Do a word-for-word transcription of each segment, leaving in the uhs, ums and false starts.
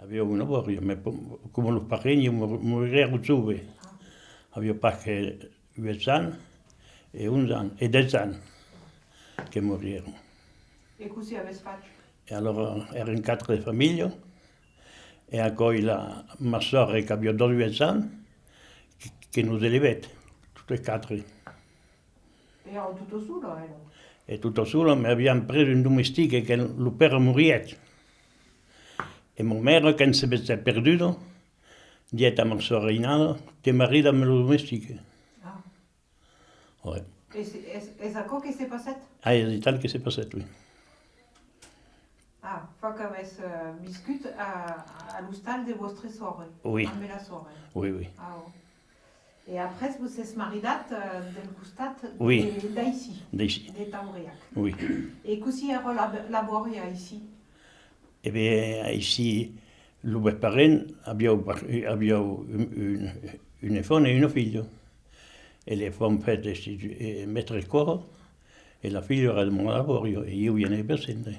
Aviá una bòria, mès po-, coma los parents, ieu mor-, moriguèron jove. Aviá pas que uèch ans e onze ans, e dètz ans que moriguèron. E cossí avètz fach? E alòra, èrem quatre de familha, e aquò's la, ma sòrre qu'aviá dètz-e-uèch ans, que, que nos elevèt, totes quatre. Èra tota sola, èra? E tota sola, mès aviam pres un domestic e que lo pèra morièt. E ma mèra, quand se vegèt perduda, dièt a ma sòrre ainada: «Te marida amb lo domestic.» Ah. Ouais. Es, es, es aquò que se passèt? Ah, es aital que se passèt, oui. Ah, fa qu'avètz, eh, viscut a, a l'ostal de vòstre sòrre, oui, amb la sòrre. Oui, oui. Ah, oh. E après vos sètz maridat, eh, del costat, oui, de, d'aicí, d'aicí, de Tauriac. Oui. E cossí èra la, la bòria aicí? E ben, aicí, los meus parents avián, avián un, un, un enfant e una filha. E l'enfant fèt institu-, eh, mèstre d'escòla, e la filha èra demorada a la bòria, e ieu i anèri per sempre.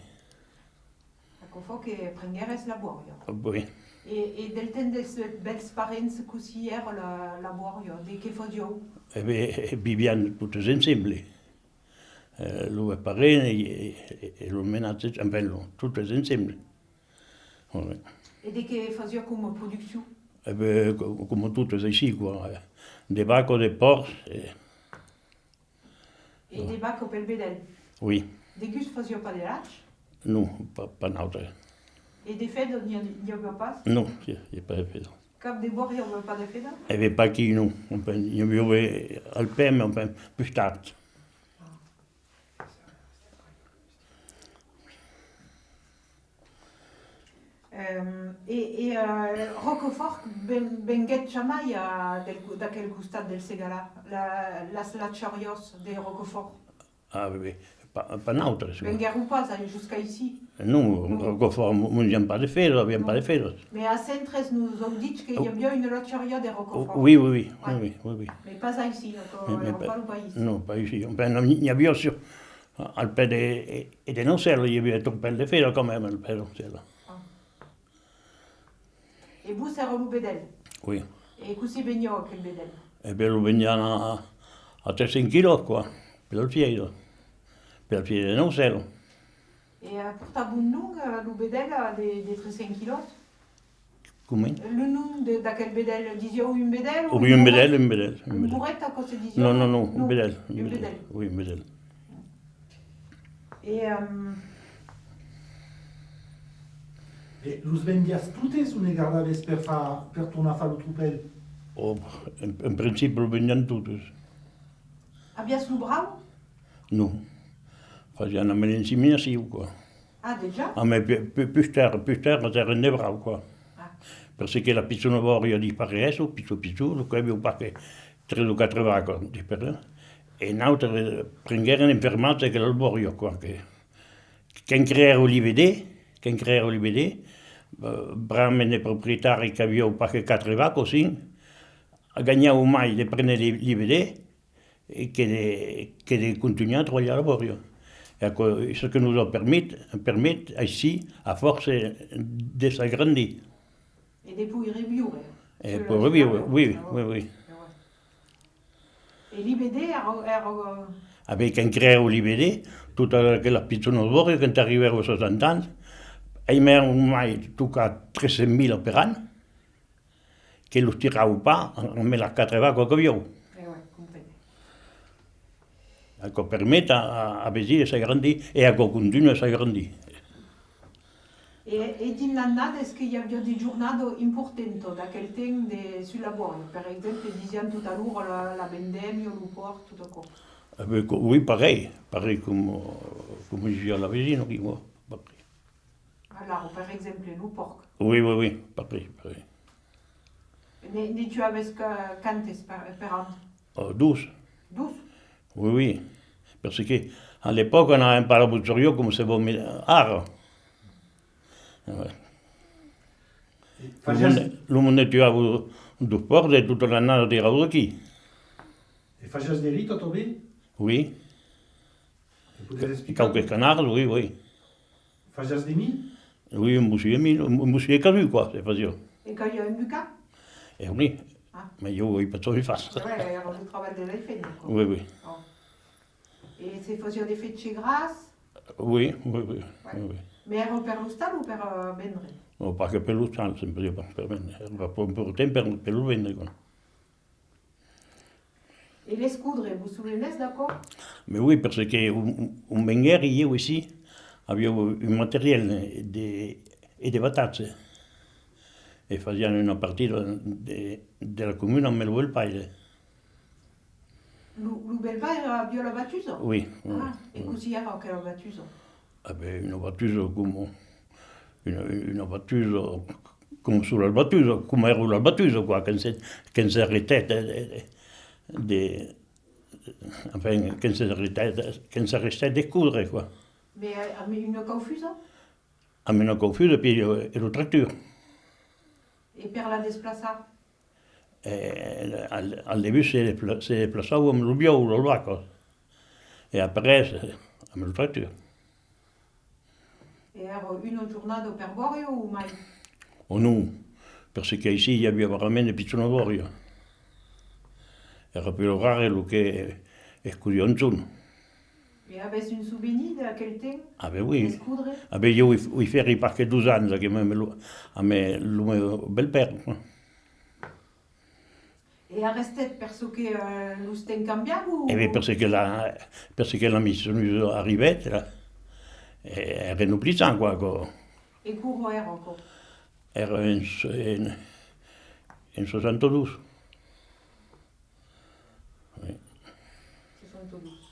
Aquò fa que prenguèretz la bòria. Oui. E, e del temps dels bèls parents, cossí èra la, la bòria? De qué fasián? E ben, viviam totes ensemble. Eh, los parents e, e, e los menatges, enfin, lo, totes ensemble. Oui. E de qué fasián coma produccion? E ben, co-, coma totes aicí, quoi. De vacas, de pòrcs, e... E de vacas pel vedèl? Oui. Degús fasiá pas de lach? Non, pas, pas nautre. E de fedas, n'i a, n'i aviá pas? Non, i a, i a pas de fedas. Cap de bòria aviá pas de fedas? E ben, pas aquí, non. Enfin, n'i aviá al pè, mès enfin, pus tard. Ehm, e, e, eh, Ròcafòrt ven-, venguèt jamai a, del co-, d'aquel costat del Segalar, la, las lachariás de Ròcafòrt? Ah, oui, oui. Pas, pas nautres, oui. Venguèron pas a, jusc'aicí? Non, Ròcafòrt, mo-, mongiam pas de fedas, aviam pas de fedas. Mès a Centrés nos an dich que i aviá una lacharia de Ròcafòrt. Oui, oui, oui, oui, oui, oui, oui. Mès pas aicí, aquò èra pas lo país. Non, pas aicí. Enfin, non, n'i aviá sur, al pè de, e, e de Naucèla, i aviá un tropèl de fedas quand même, al pè de Naucèla. Ah. E vos èra lo vedèl? Oui. E cossí veniá aquel vedèl? E ben, lo veniam a, a tres cents quilòs, quoi, per la fièira. Per la fièira de Naucèla. E, eh, portava un nom, eh, lo vedèl, eh, de, de tres cents quilòs? Coma? Lo nom de, d'aquel vedèl, disián un vedèl o... Oui, un vedèl, un vedèl, un vedèl. Un borret, aquò se disiá? Non, non, non, un vedèl, un vedèl. Oui, un vedèl. E, ehm, e los vendiás totes o ne gardavètz per far, per tornar far lo tropèl? Oh, en, en principi los vendiam totes. Aviás lo brau? Non. Fasiam amb l'inseminacion, quoi. Ah, dejà? Ah, mès pu-, pu-, pus tard, pus tard, èran de brau, quoi. Ah. Perque la pichona bòria dispareguèt, pichon, pichon, lo que aviá pas que tres o quatre vacas, dispareguèt. E nautres prenguèrem en fermatge que la bòria, quoi, que, quand creèron l'I V D, quand creèron l'I V D, eh, bravament de proprietaris qu'avián pas que quatre vacas o cinc, ganhavan mai de prene l'I-, l'I V D, e que de, que de contunhar a trabalhar la bòria. E aquò es çò que nos a permés, permés aicí, a fòrça, de s'agrandir. E de poire viure. E poire viure, oui, oui, oui. E l'I V D èra, èra... A ben, quand creèron l'I V D, totas aquelas pichonas bòrias, quand arribèron a seissanta ans, aimèron mai tocar tres cents mila per an, que los tiravan pas amb las quatre vacas qu'avián. E ouais, comprene. Aquò permet a, a, a Vesilha de s'agrandir, e aquò contunha de s'agrandir. E, e dins l'annada, es que i aviá de jornadas importantas d'aquel temps de, sus la bòria? Per exemple, disiam tot a l'ora la, la vendèmia, lo pòrc, tot aquò. E ben, co-, oui, parelh, parelh coma, coma disiá la vesina, aquí, oui, parelh. Alara, per exemple, lo pòrc. Oui, oui, oui, parelh, parelh. Ne, ne tuavètz que, quantes per, per an? Oh, dos. Dos? Oui, oui. Perque a l'epòca anàvem pas a la bochariá coma se vòl mi-, ara. E ouais. Lo monde, lo monde tuava dos pòrcs e tota l'annada tiravan d'aquí. E fasiás de lait tanben? Oui. E podètz explicar? Quauques canards, oui, oui. Fasiás de milh? Oui, un bocin de milh, un, un bocin de casu, quoi, se fasiá. E qu'aviá un bucat? E oui, ah, mas ieu ai pas tot fach. Ouais, èra lo trabalh de las femnas, quoi. Oui, oui. Oh. E se fasiá de fetge gras? Oui, oui, oui, ouais, oui, oui. Mas èra per l'ostal o per, eh, vendre? Non, pas que per l'ostal, sempre per, per vendre. Èra pas important per, per lo vendre, quoi. E l'escodre, vos sovenètz d'aquò? Mais oui, parce que on, on venguèri ieu ici, aviá un materiel de, e de batatge. E fasiam una partida de, de la comuna amb lo bèl-paire. Lo, lo bèl-paire aviá la batusa? Oui, oui. Ah, e cossí èra aquela batusa? Ah ben, una batusa coma, una, una batusa coma son las batusas, coma èra las batusas, quoi, quand se, quand s'arrestèt de, de, de, enfin, quand s'arrestèt, quand s'arrestèt d'escodre, quoi. Mas, eh, amb una caufusa? Amb una caufusa, e puèi, eh, e lo tractor. E per la desplaçar? E al, al debut se despla-, se desplaçava amb lo buòu, las vacas, e après, eh, amb lo tractor. E èra una jornada per bòria o mai? O non, perque aicí i aviá vraiment de pichona bòria. Èra pus rare lo que escodiá un jorn. E avètz un sovenir d'aquel temps? Ah ben oui. D'escodre? Ah ben, ieu i, i fèri pas que dos ans, que amb lo, amb lo meu bèl-paire. E arrestèt per çò que, eh, los temps cambiavan o? E ben, perque la, perque la michonnusa arribèt, la, e, e renoblissant, quoi, aquò. E quora èra, aquò? Èra en, en, en soixante-douze. Oui. Soixante-douze.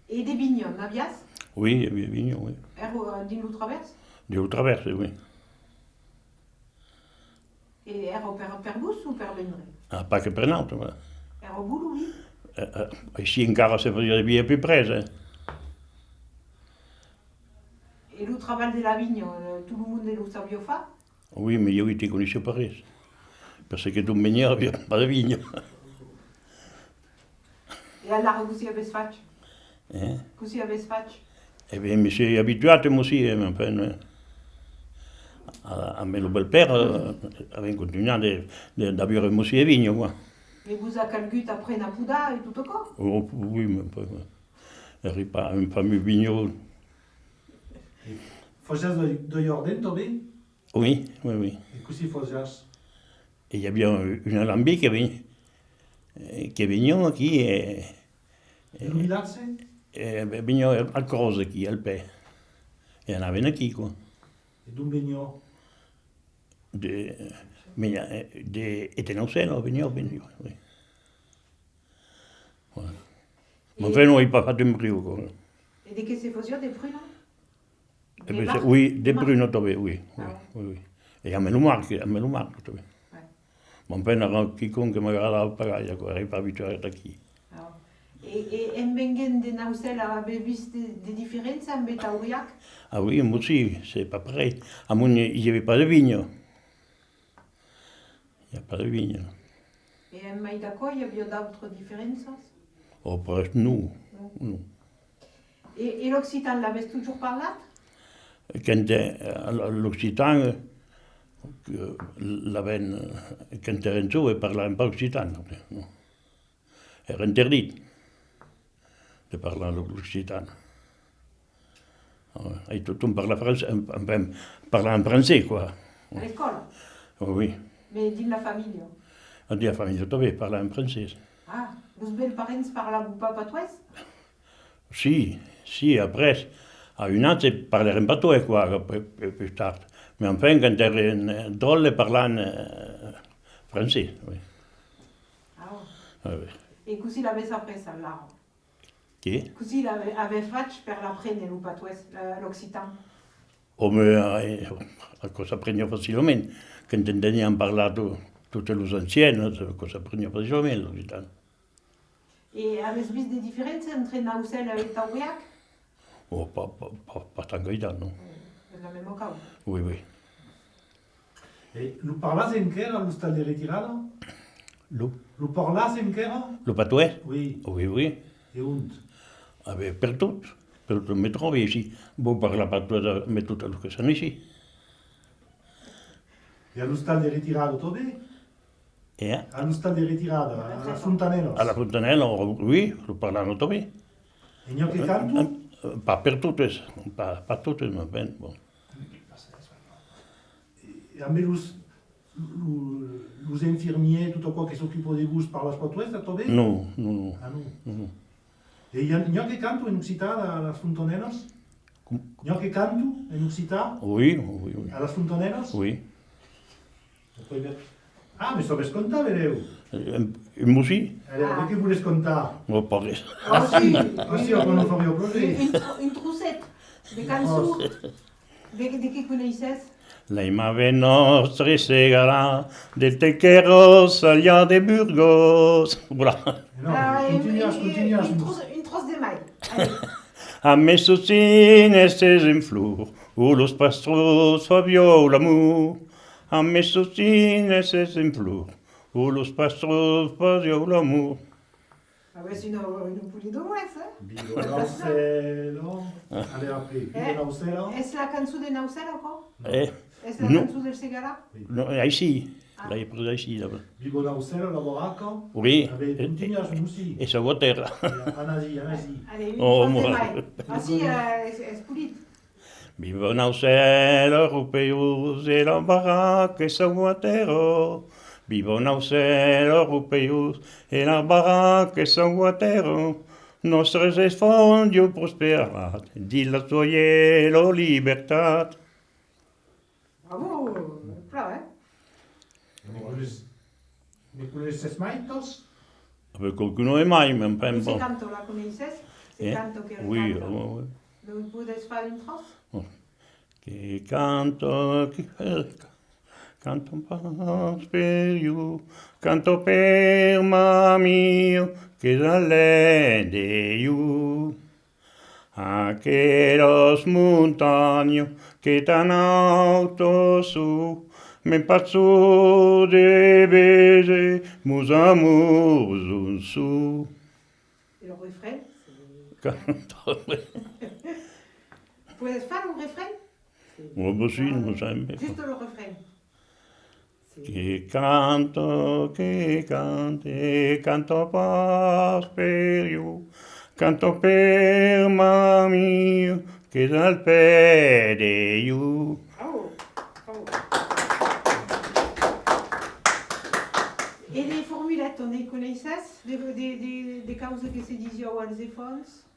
E de vinhas, n'aviatz? Oui, i aviá vinhas, oui. Èra, eh, dins lo Travèrs? Dins lo Travèrs, oui. E èra per, per vos o per vendre? Ah, pas que per nautres, voilà. Èra vos lo vin? Eh, eh, aicí encara se fasiá de vin a pus près, eh. E lo trabalh de la vinha, eh, tot lo monde lo sabiá far? Oui, mas ieu i te coneissiá pas res, perque d'ont veniá aviá pas de vinha. E alara cossí avètz fach? Eh? Cossí avètz fach? E ben, me soi abituat, mos, eh, enfin, eh, a, amb lo bèl-paire, eh, avèm continuat de, de, d'aviure mos de vinha, quoi. E vos a calgut aprene a podar e tot aquò? Oh, oui, mais enfin, èri pas un famós vinhon. Fasiatz de, de jardin tanben? Oui, oui, oui. E cossí fasiatz? E i aviá un, un alambin que ven-, eh, que veniá aquí, e, e, lo vilatge? E veniá al cròs aquí, al pè. E anavan aquí, quoi. E d'ont veniá? De, veniá, eh, de, e de Naucèla, veniá, veniá, oui. Voilà. Mas enfin, non ai pas fach un briu, quoi. E de qué se fasiá, de pruna? E ben, oui, de pruna tanben, oui, oui, oui, oui. E amb lo marc, amb lo marc tanben. Mas enfin, èra quicòm que m'agradava pas gaire, quoi, èri pas abituat aquí. E, e en venguent de Naucèla, avètz vist de, de diferéncia amb Tauriac? Ah oui, amont, si, c'est pas pareil. Amont i aviá pas de vinha. I a pas de vinha. E en mai d'aquò, i aviá d'autras diferéncias? Oh, pres non, non. E, e l'occitan, l'avètz totjorn parlat? Quand, eh, l'occitan, eh, l'avèm, eh, quand èrem joves, parlàvem pas occitan, non. Èra interdit de parlar lo, l'occitan. E totjorn parlar francés, en, enfin, parlar en francés, quoi. A l'escòla? Oui. Mas dins la familha? Dins la familha tanben, parlar en francés. Ah, los bèls-parents parlavan pas patoès? Si, si, après, a un atge parlèrem patoès, quoi, pus, pus, pus tard. Mas enfin, quand èrem, eh, dròlles, parlàvem, eh, francés, oui. Ah. Ah, oui. E cossí l'avètz aprés, alara? Qué? Cossí l'ave-, avètz fach per l'aprene, lo patoès, la, l'occitan? Òme, eh, aquò s'apreniá facilament. Quand enteniam parlar to-, totes los ancians, aquò s'apreniá facilament, l'occitan. E avètz vist de diferéncia entre Naucèla e Tauriac? Oh, pas, pas, pas, pas tant qu'aital, non. Oui, es la mèma causa. Oui, oui. E lo parlatz enquèra a l'ostal de retirada? Lo? Lo parlatz enquèra? Lo patoès? Oui. Oui, oui. E ont? Ah ben, pertot. Pertot me tròbi aicí. Vau parlar patoès amb totes los que son aicí. E a l'ostal de retirada tanben? E? A l'ostal de retirada, a las Fontanèlas? A la Fontanèla, oui, lo parlan tanben. E n'i a que canton? Pas per totes, pas, pas totes, mas ben, bon. E ambe los, lo, los infirmièrs, tot aquò que s'ocupa de vos, parlas patoès tanben? Non, non, non. Ah, non. Non, non. E i a, n'i a que canton en occitan a las Fontanèlas? Com? N'i a que canton en occitan? Oui, oui, oui. A las Fontanèlas? Oui. Ah, me sabes cantar, benlèu? Un, un bocin. Alèra, de qué voles cantar? Oh, pas res. Ah, si, ah, si, aquò nos fariá plaser. Un, un tro-, un trocet de cançon. De, de qué coneisses? L'aimave nòstre segalar, del temps qu'èra salhat de Burgos. Voilà. Non, ah, un, continua, un, continua, un, un tròç, un tròç de mai. Allez. A mes sosines es en flor, o los pastròs fasián l'amor. A mes sosines es en flor, o los pastròs fasián l'amor. Avètz una, una polida votz, eh? Viva Naucèla! Allez, après, viva Naucèla! Es la cançon de Naucèla, aquò? Eh, es la cançon del Segalar? Non, aicí. Ah. L'ai pres aicí, la. Viva Naucèla, la barraca? Oui. Allez, e, continua, e, e sa votèra. Anatz-i, anatz-i. Allez, un tròç de mai. Ah, si, eh, es, es polit. Viva Naucèla, Riupeirós e la barraca e sa votèra. Viva Naucèla, Riupeirós e la barraca e sa votèra. Nòstres enfants an prosperat dins la sòia e la libertat. Bravo, plan, eh? Ne coneisses maitas? Avec qualqu'un de mai, mais enfin, bon. Se canta, la coneisses? Se canta, que canta. Oui, oui. Nos podètz far un tròç? Que canta, que canta pas per ieu, canta per ma mia, qu'es al lèt de ieu. Aquelas montanhas que tan autas son, m'empachan de bésers, mos amors ont son. E lo refren? Canta. Podètz far lo refren? Oh, ben si, non, jamais. Juste lo refren. Que canta, que canta, e canta pas per ieu, canta per ma mia, qu'es al pè de ieu. Bravo, bravo. E de formuleta, ne coneisses? De, de, de, de causas que se disián als enfants?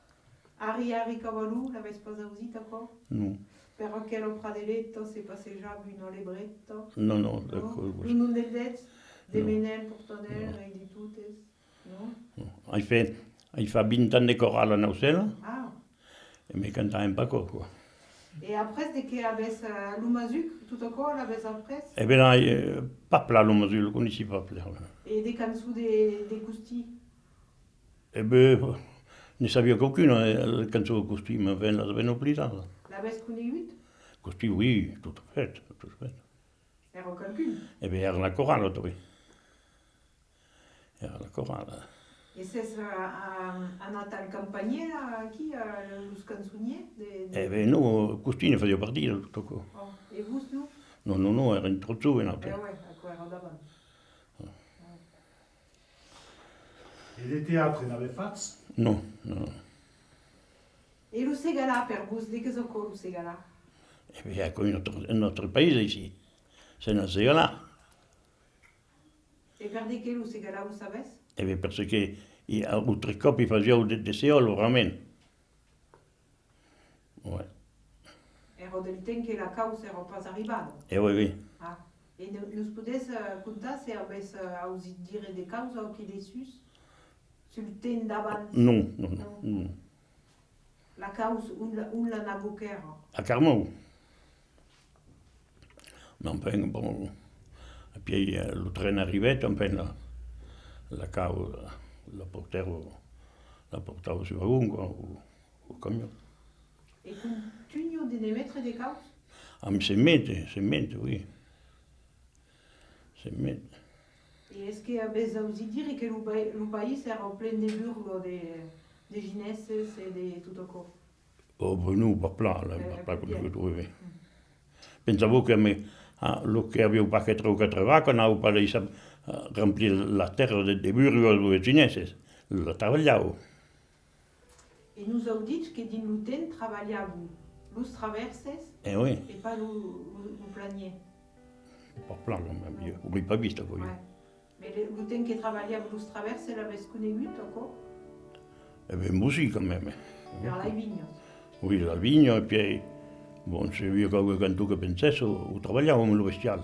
Arri, arri, cavalon, l'avètz pas ausit, aquò? Non. Per aquela pradeleta se passejava una lebreta. Non, non, non? Lo nom dels dets, de Menèl, Portanèl e de totes, non? Non. Ai fait, ai fait vint ans de coral a Naucèla. Ah. E me cantavan pas aquò, quoi. E après, de qué avètz, eh, lo masuc, tot aquò, l'avètz après? E ben, ai, eh, pas plan lo masuc, lo coneissi pas plan. E de cançons de, de Costin? E ben, ne sabiá qualqu'una, eh, la cançon de Costin, mas ben, las avèm oblidadas. L'avètz conegut? Costin, oui, tot a fait, tot a fait. Èra qualqu'un? E ben, èra la corala, tanben. Èra la corala. E sètz, eh, a-, anat al campanièr, aquí, a los cançonièrs de, de... E ben, non, Costin ne fasiá partida de tot aquò. Oh, e vos, non? Non, non, non, èrem tròp jovens, après. E ouais, aquò èra davant. E de teatre n'avètz fach? Non, non, non. E lo Segalar, per vos, de qu'es aquò lo Segalar? E ben, aquò es un autre, un autre país, aicí. Sèm al Segalar. E per de qué lo Segalar, o sabètz? E ben, perque i a autre còp i fasián de, de seòl, vraiment. Ouais. Èra del temps que la cauç èra pas arribada. E oui, oui. Ah. E no-, nos podètz, eh, contar se avètz, eh, ausit dire de causas aquí dessús, sul temps d'abans? Non, non, non, non. La cauç, ont la, ont l'anaboquèra? A Carmau. Enfin, bon, e pièi, eh, lo tren arribèt, enfin, la, la cauç, la portèron, la portavan sul vagon, quoi, o, o camion. E contunha de ne metre de cauç? Amb se mete, se mete, oui. Se mete. E es que avètz ausit dire que lo pai-, lo país èra plen de burgas, de, de ginesses e de tot aquò? Bon, ben non, pas plan, la, pas plan, que tu trouves. Pensava que me, ah, lo que aviá pas que tres o quatre vacas, anava pas laissar, eh, remplir la tèrra de, de burgas als vesinesses. La trabalhava. E nos an dit que dins lo temps trabalhavan los travèrses Eh oui. e pas lo, lo, lo planier. Pas plan, quand même, ieu, o l'ai pas vist, aquò, ieu. Ouais. Mas le, lo temps que trabalhavan los travèrses, l'avètz conegut, aquò? Eh ben, aussi, quand même. Per las vinhas. Oui, las vinhas, e pièi, bon, se i aviá qualque canton que pensèsse, o, o trabalhavam lo bestial.